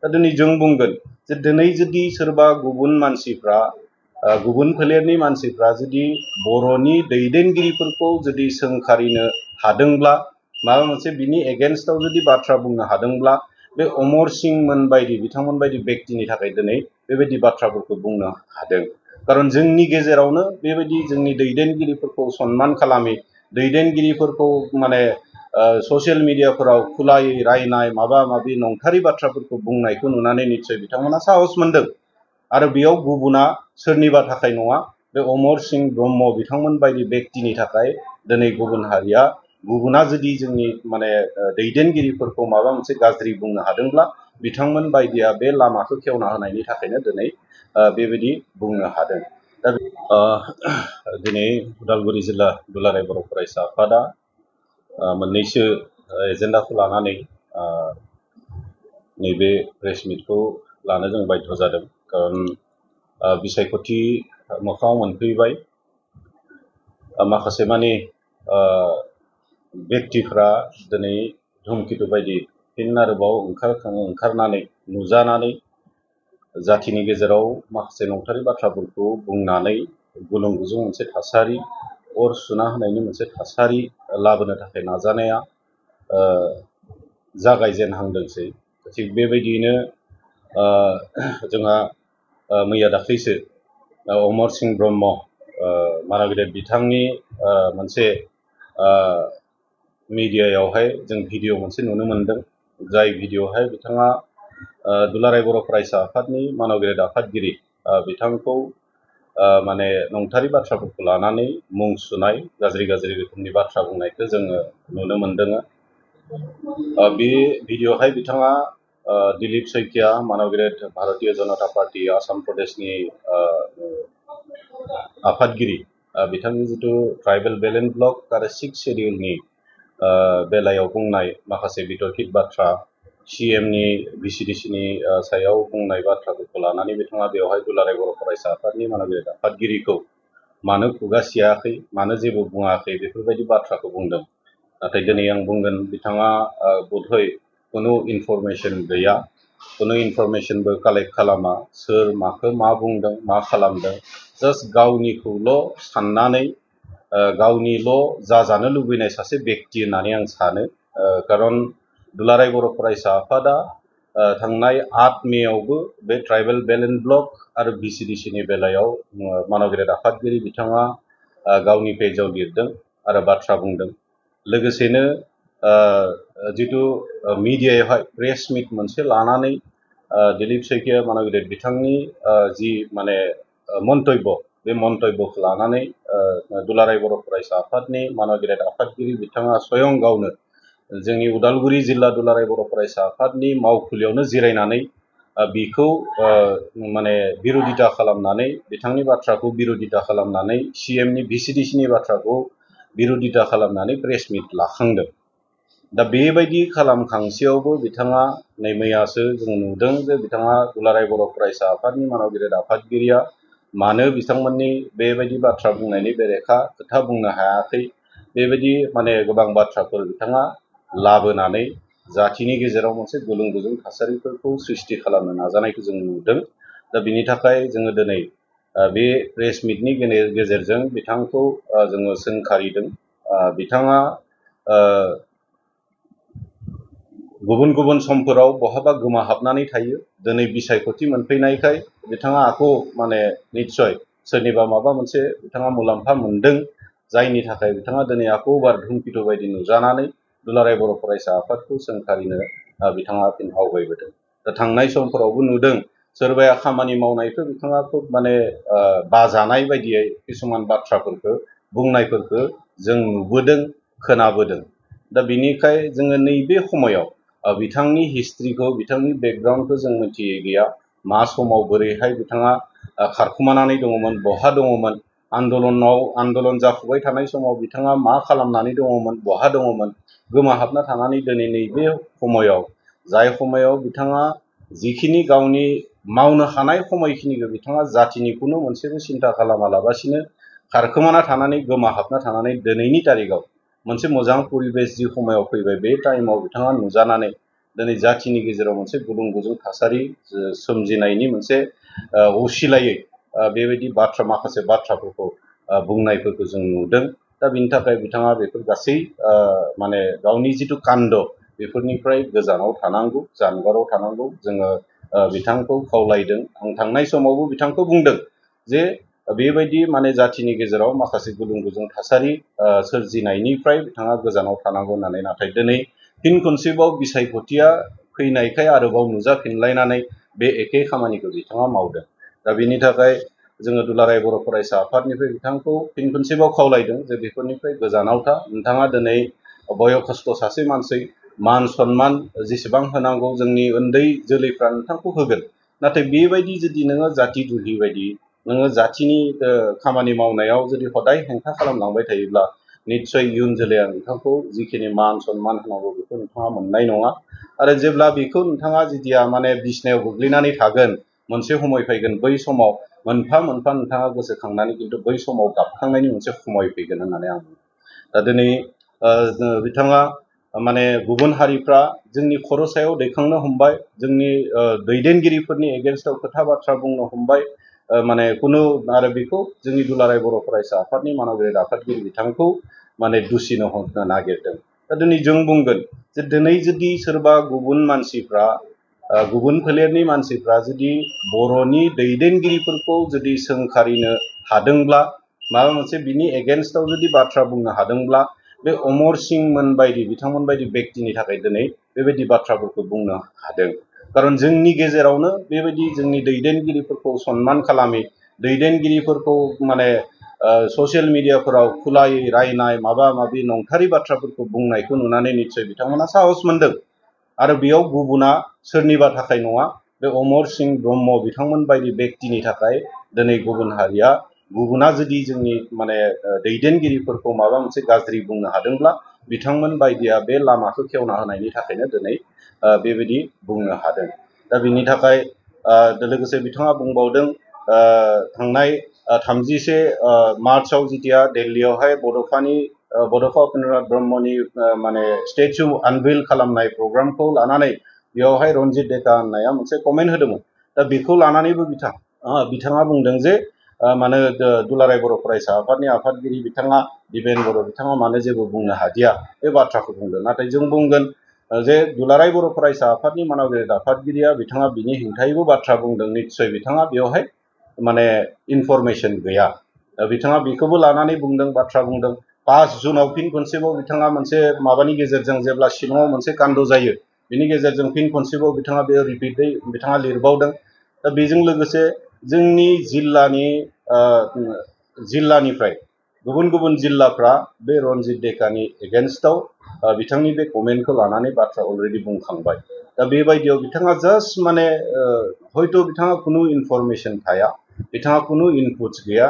दा दिनै जों बुंगोन जे दिनै जुदि सोरबा गुबुन मानसिफ्रा गुबुन फोलेरनि मानसिफ्रा जुदि बर'नि दैदेनगिरिफोरखौ जुदि सोंखारिनो हादोंब्ला माबा मोनसे बिनि एगेन्स्टआव जुदि बाथ्रा बुंनो हादोंब्ला बे अमर सिंह मोन बायदि बिथांमोन बायदि व्यक्तिनि थाखाय दिनै बेबायदि बाथ्राफोरखौ बुंनो हादों। खारन जोंनि गेजेरावनो बेबायदि जोंनि दैदेनगिरिफोरखौ सनमान खालामि दैदेनगिरिफोरखौ माने ससियेल मिडियाफोराव खुलायै रायनाय माबा माबि नंथारै बाथ्राफोरखौ बुंनायखौ नुनानै निश्चय बिथांमोना साहस मोनदों आरो बेयाव गुबुना सोरनिबा थाखाय नङा बे अमर सिंह ब्रह्म बिथांमोन बायदि व्यक्तिनि थाखाय दिनै गुबुन हारिया गुबुना जुदि जोंनि माने दैदेनगिरिफोरखौ माबा मोनसे गाज्रि बुंनो हादोंब्ला बिथांमोन बायदिया बे लामाखौ खेवना होनायनि थाखायनो दिनै बेबायदि बुंनो हादों। दा दिनै उदालगुरि जिल्ला दुलाराय बर' फरायसा आफादा मोननैसो एजेन्डाखौ लानानै नैबे प्रेस मिटखौ लानो जों बाध्य जादों। खारन बिसायख'थि मोखाङाव मोनफैबाय माखासे मानि व्यक्तिफ्रा दिनै धुमकेतु बायदि फिन आरोबाव ओंखारनानै नुजानानै जाथिनि गेजेराव माखासे नंथारै बाथ्राफोरखौ बुंनानै गुलुं गुजुं मोनसे थासारि अर सुना होनायनि मोनसे थासारि लाबोनो थाखाय नाजानाया जागायजेनहांदोंसै। थिग बेबायदियैनो जोंहा मैया दाख्लैसो अमर सिंह ब्रह्म मानागिदेर बिथांनि मोनसे मिडियायावहाय जों भिडिअ मोनसे नुनो मोनदों। जाय भिडिअहाय बिथाङा दुलाराय बर' फरायसा आफादनि मानगिरेद आफादगिरि बिथांखौ माने नंथारै बाथ्राफोरखौ लानानै मुं सुनाय गाज्रि गाज्रि रोखोमनि बाथ्रा बुंनायखौ जोङो नुनो मोनदों। बे भिडिअहाय बिथाङा दिलीप शइकिया मानगिरेद भारतीय जनता पार्टी आसाम प्रदेशनि आफादगिरि बिथांनि जिथु ट्राइबेल बेलेन्स ब्लक आरो 6 शेड्यूलनि बेलायाव बुंनाय माखासे बितर्कित बाथ्रा CMनि VCDCनि सायाव बुंनाय बाथ्राफोरखौ लानानै बिथाङा बेवहाय दुलाराय बर' फरायसा आफादनि मानगिरेद आफादगिरिखौ मानो खुगा सियाखै मानो जेबो बुङाखै बेफोरबायदि बाथ्राखौ बुंदों। नाथाय दिनै आं बुंगोन बिथाङा बोधय खुनु इनफरमेसन गैया, खुनु इनफरमेसनबो कालेक्ट खालामा, सोर माखौ मा बुंदों मा खालामदों, जास्ट गावनिखौल' साननानै गावनिल' जाजानो लुबैनाय सासे व्यक्ति होननानै आं सानो। खारन दुलाराय बर' फरायसा आफादा थांनाय 8 मेयावबो बे ट्राइबेल बेलेन्स ब्लक आरो VCDCनि बेलायाव मानगिरेद आफादगिरि बिथाङा गावनि पेजाव लिरदों आरो बाथ्रा बुंदों। लोगोसेनो जितु मिडियायावहाय प्रेस मिट मोनसे लानानै दिलीप शइकिया मानगिरेद बिथांनि जि माने मन्तब्य बे मन्तब्यखौ लानानै दुलाराय बर' फरायसा आफादनि मानगिरेद आफादगिरि बिथाङा स्वयं गावनो जोंनि उदालगुरि जिल्ला दुलाराय बर' फरायसा आफादनि मावखुलियावनो जिरायनानै बिखौ माने बिर'धिता खालामनानै बिथांनि बाथ्राखौ बिर'धिता खालामनानै CMनि VCDCनि बाथ्राखौ बिर'धिता खालामनानै प्रेस मिट लाखांदों। दा बेबायदि खालामखांसेयावबो बिथाङा नै मैयासो जों नुदों जे बिथाङा दुलाराय बर' फरायसा आफादनि मानगिरेद आफादगिरिया मानो बिथांमोननि बेबायदि बाथ्रा बुंनायनि बेरेखा खोथा बुंनो हायाखै, बेबायदि माने गोबां बाथ्राफोर बिथाङा लाबोनानै जाथिनि गेजेराव मोनसे गुलुं गुजुं थासारिफोरखौ सृष्टि खालामनो नाजानायखौ जों नुदों। दा बिनि थाखाय जोङो दिनै बे प्रेस मिटनि गेजेरजों बिथांखौ जोङो सोंखारिदों। बिथाङा गुबुन गुबुन समफोराव बहाबा गोमाहाबनानै थायो। दिनै बिसायख'थि मोनफैनायखाय बिथाङा आखौ माने निस्सय सोरनिबा माबा मोनसे बिथाङा मुलाम्फा मोनदों, जायनि थाखाय बिथाङा दिनै आखौ बार धुमकेतु बायदि नुजानानै दुलाराय बर' फरायसा आफादखौ सोंखारिनो बिथाङा फिन आवगायबोदों। दा थांनाय समफोरावबो नुदों सोरबाया खामानि मावनायखौ बिथाङा खोब माने बाजानाय बायदियै किसुमान बाथ्राफोरखौ बुंनायफोरखौ जों नुबोदों खोनाबोदों। दा बिनिखाय जोङो नैबे समायाव बिथांनि हिस्ट्रिखौ बिथांनि बेकग्राउन्डखौ जों मिथियै गैया। मा समाव बोरैहाय बिथाङा खारखुमानानै दङमोन, बहा दङमोन, आन्दलन जाफुबाय थानाय समाव बिथाङा मा खालामनानै दङमोन, बहा दङमोन, गोमाहाबना थानानै दिनै नैबे समायाव जाय समायाव बिथाङा जिखिनि गावनि मावनो हानाय समायखिनिखौ बिथाङा जाथिनिखौनो मोनसेबो सिन्था खालामालाबासिनो खारखोमाना थानानै गोमाहाबना थानानै दिनैनि तारिखाव मोनसे मोजां परिबेस जि समायाव फैबाय बे टाइमाव बिथाङा नुजानानै दिनै जाथिनि गेजेराव मोनसे गुदुं गुजुं थासारि सोमजिनायनि मोनसे असिलायै बेबायदि माखासे बाथ्राफोरखौ बुंनायफोरखौ जों नुदों। दा बिनि थाखाय बिथाङा बेफोर गासै माने गावनि जिथु कान्ड बेफोरनिफ्राय गोजानाव थानांगौ, जानगाराव थानांगौ जोङो बिथांखौ खावलायदों। आं थांनाय समावबो बिथांखौ बुंदों जे बेबायदि माने जाथिनि गेजेराव माखासे गुदुं गुजुं थासारि सोरजिनायनिफ्राय बिथाङा गोजानाव थानांगौ होननानै। नाथाय दिनै फिन खनसेबाव बिसायख'थिया फैनायखाय आरोबाव नुजाफिनलायनानै बे एखे खामानिखौ बिथाङा मावदों। दा बिनि थाखाय जोङो दुलाराय बर' फरायसा आफादनिफ्राय बिथांखौ फिन खनसेबाव खावलायदों जे बेफोरनिफ्राय गोजानाव था। नोंथाङा दिनै बयखस्थ' सासे मानसि, मान सन्मान जेसेबां होनांगौ जोंनि उन्दै जोलैफ्रा नोंथांखौ होगोन। नाथाय बेबायदि जुदि नोङो जाथि दुहि बायदि नोङो जाथिनि खामानि मावनायाव जुदि हदाय हेंथा खालामलांबाय थायोब्ला निस्सय इयुन जोलैया नोंथांखौ जिखिनि मान सन्मान होनांगौ बेखौ नोंथाङा मोननाय नङा। आरो जेब्ला बेखौ नोंथाङा जेथिया माने बिसनायाव गोग्लैनानै थागोन, मोनसे समय फैगोन, बै समाव मोनफा मोनफा नोंथाङा गोसोखांनानै खिन्थु बै समाव गाबखांनायनि मोनसे समय फैगोन होननानै आं बुङो। दा दिनै बिथाङा माने गुबुन हारिफ्रा जोंनि खर' सायाव दैखांनो हमबाय, जोंनि दैदेनगिरिफोरनि एगेन्स्टआव खोथा बाथ्रा बुंनो हमबाय, माने आरो बेखौ जोंनि दुलाराय बर' फरायसा आफादनि मानगिरि आफादगिरि बिथांखौ माने दुसिनो हमनो नागिरदों। दा दिनै जों बुंगोन जे दिनै जुदि सोरबा गुबुन मानसिफ्रा गुबुन फोलेरनि मानसिफ्रा जुदि बर'नि दैदेनगिरिफोरखौ जुदि सोंखारिनो हादोंब्ला, माबा मोनसे बिनि एगेन्स्टआव जुदि बाथ्रा बुंनो हादोंब्ला, बे अमर सिंहमोन बायदि बिथांमोन बायदि व्यक्तिनि थाखाय दिनै बेबायदि बाथ्राफोरखौ बुंनो हादों। खारन जोंनि गेजेरावनो बेबायदि जोंनि दैदेनगिरिफोरखौ सनमान खालामै, दैदेनगिरिफोरखौ माने ससियेल मिडियाफोराव खुलायै रायनाय माबा माबि नंथारै बाथ्राफोरखौ बुंनायखौ नुनानै निस्सय बिथांमोना साहस मोनदों। आरो बेयाव गुबुना सोरनिबा थाखाय नङा, बे अमर सिंह ब्रह्म बिथांमोन बायदि व्यक्तिनि थाखाय दिनै गुबुना जुदि जोंनि माने दैदेनगिरिफोरखौ माबा मोनसे गाज्रि बुंनो हादोंब्ला बिथांमोन बायदिया बे लामाखौ खेवना होनायनि थाखायनो दिनै बेबायदि बुंनो हादों। दा बिनि थाखाय लोगोसे बिथाङा बुंबावदों थांनाय 31 मार्चआव जेथिया दिल्लीयावहाय बड'फा उपेन्द्रनाथ ब्रह्मनि माने स्टेचु आनभेल खालामनाय प्रग्रामखौ लानानै बेयावहाय रन्जित डेका होननाया मोनसे कमेन्ट होदोंमोन। दा बेखौ लानानैबो बिथाङा बुंदों जे मानो दुलाराय बर' फरायसा आफादनि आफादगिरि बिथाङा दिबेन बर' बिथाङा मानो जेबो बुंनो हादिया, बे बाथ्राखौ बुंदों। नाथाय जों बुंगोन जे दुलाराय बर' फरायसा आफादनि मानगिरि आफादगिरिया बिथाङा बिनि हेंथायैबो बाथ्रा बुंदों। निस्सय बिथाङा बेवहाय माने इनफरमेसन गैया। बिथाङा बेखौबो लानानै बाथ्रा बुंदों। 5 जुनाव फिन खनसेबाव बिथाङा मोनसे माबानि गेजेरजों जेब्ला शिलंआव मोनसे कान्ड जायो, बिनि गेजेरजों फिन खनसेबाव बिथाङा बे रिपिटै बिथाङा लिरबावदों। दा बेजों लोगोसे जोंनि जिल्लानिफ्राय गुबुन गुबुन जिल्लाफ्रा बे रन्जित डेकानि एगेन्स्टआव बिथांनि बे कमेन्टखौ लानानै बाथ्रा अलरेडि बुंखांबाय। दा बेबायदियाव बिथाङा जास्ट माने हयथ' बिथाङा खुनु इनफरमेसन थाया, बिथाङा खुनु इनपुट्स गैया,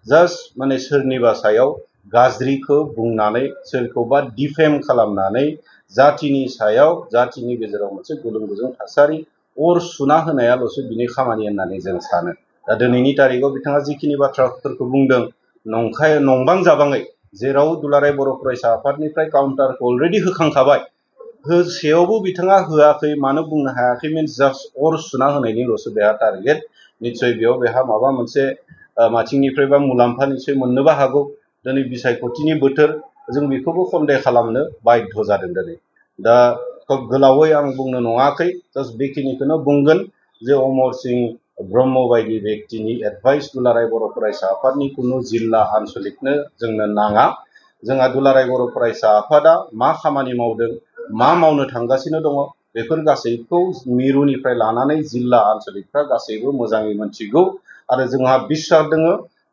जास्ट माने सोरनिबा सायाव गाज्रिखौ बुंनानै सोरखौबा डिफेम खालामनानै जाथिनि गेजेराव मोनसे गुदुं गुजुं थासारि अर सुना होनायाल'सो बिनि खामानि होननानै जों सानो। दा दिनैनि तारिखाव बिथाङा जिखिनि बाथ्राफोरखौ बुंदों नंबां जाबाङै, जेराव दुलाराय बर' फरायसा आफादनिफ्राय काउन्टारखौ अलरेडि होखांखाबाय, होसेयावबो बिथाङा होआखै, मानो बुंनो हायाखै मिन्स जास्ट अर सुना होनायनिल'सो बेहा टारगेट। निस्सय बेहा माबा मोनसे माथिंनिफ्रायबा मुलाम्फा निस्सय मोननोबो हागौ। दिनै बिसायख'थिनि बोथोर, जों बेखौबो सन्देह खालामनो बाध्य जादों दिनै। दा खोब गोलावै आं बुंनो नङाखै, जास्ट बेखिनिखौनो बुंगोन जे अमर सिंह ब्रह्म बायदि व्यक्तिनि एडभाइस दुलाराय बर' फरायसा आफादनि खुनु जिल्ला आनसलिकनो जोंनो नाङा। जोंहा दुलाराय बर' फरायसा आफादा मा खामानि मावदों, मा मावनो थांगासिनो दङ, बेफोर गासैखौ मिरुनिफ्राय लानानै जिल्ला आनसलिकफ्रा गासैबो मोजाङै मोनथिगौ। आरो जोंहा बिस्सास दङ,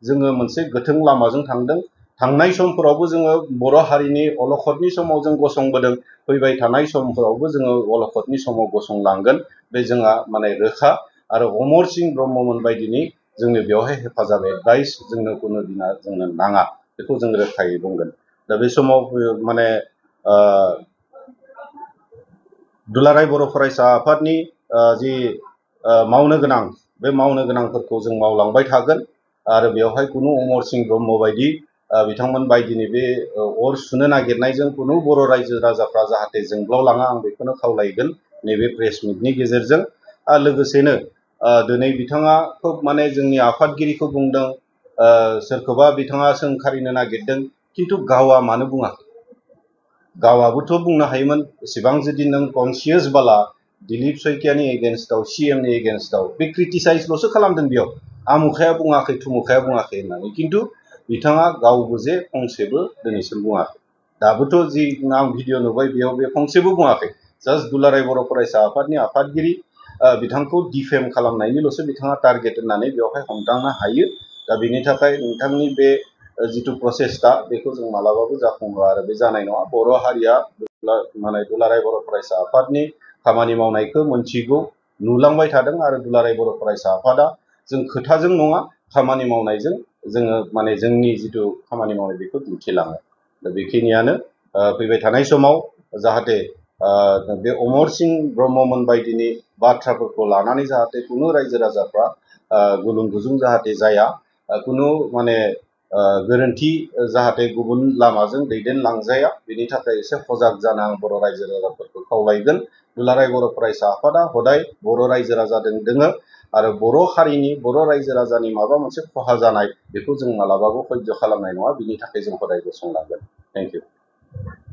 जोङो मोनसे गोथों लामाजों थांदों। थांनाय समफोरावबो जोङो बर' हारिनि अलखदनि समाव जों गसंबोदों, फैबाय थानाय समफोरावबो जोङो अलखदनि समाव गसंलांगोन, बे जोंहा माने रोखा। आरो अमर सिंह ब्रह्ममोन बायदिनि जोंनो बेवहाय हेफाजाब एडभाइस जोंनो कुनु दिना जोंनो नाङा, बेखौ जों रोखायै बुंगोन। दा बे समाव माने दुलाराय बर' फरायसा आफादनि जि मावनो गोनां, बे मावनो गोनांफोरखौ जों मावलांबाय थागोन। आरो बेवहाय कुनु अमर सिंह ब्रह्म बायदि बिथांमोन बायदिनि बे अर सुनो नागिरनायजों कुनु बर' रायजो राजाफ्रा जाहाथे जोंब्लावलाङा, आं बेखौनो खावलायगोन। नैबे प्रेस मिटनि गेजेरजों लोगोसेनो दिनै बिथाङा खोब माने जोंनि आफादगिरिखौ बुंदों सोरखौबा बिथाङा सोंखारिनो नागिरदों खिन्थु गावआ मानो बुङाखै गावाबोथ' बुंनो हायोमोन एसेबां जुदि नों कनसियास बाला दिलीप शइकियानि एगेन्स्टआव सीएमनि एगेन्स्टआव बे क्रिटिसाइजल'सो खालामदों बेयाव आमुखाया बुङाखै थुमुखाया बुङाखै होननानै खिन्थु बिथाङा गावबो जे फंसेबो दिनैसिम बुङाखै दाबोथ' जि आं भिडिअ नुबाय बेयाव बे फंसेबो बुङाखै जास्ट दुलाराय बर' फरायसा आफादनि आफादगिरि बिथांखौ डिफेम खालामनायनिल'सो बिथाङा टारगेट होननानै बेवहाय हमदांनो हायो दा बेनि थाखाय नोंथांनि बे जिथु प्रसेसटा बेखौ जों मालाबाबो जाफुङा आरो बे जानाय नङा बर' हारिया माने दुलाराय बर' फरायसा आफादनि खामानि मावनायखौ मोनथिगौ नुलांबाय थादों आरो दुलाराय बर' फरायसा आफादा जों खोथाजों नङा खामानि मावनायजों जोङो माने जोंनि जिथु खामानि मावनाय बेखौ दिन्थिलाङो दा बेखिनियानो फैबाय थानाय समाव जाहाथे बे अमर सिंह ब्रह्ममोन बायदिनि बाथ्राफोरखौ लानानै जाहाथे कुनु रायजो राजाफ्रा गुलुं गुजुं जाहाथे जाया कुनु माने गोरोन्थि जाहाथे गुबुन लामाजों दैदेनलांजाया बेनि थाखाय एसे सजाग जानो आं बर' रायजो राजाफोरखौ खावलायगोन दुलाराय बर' फरायसा आफादा हदाय बर' रायजो राजाजों दोङो आरो बर' हारिनि बर' रायजो राजानि माबा मोनसे खहा जानाय बेखौ जों मालाबाबो सयज' खालामनाय नङा बिनि थाखाय जों हदाय गसंलांगोन थेंक इउ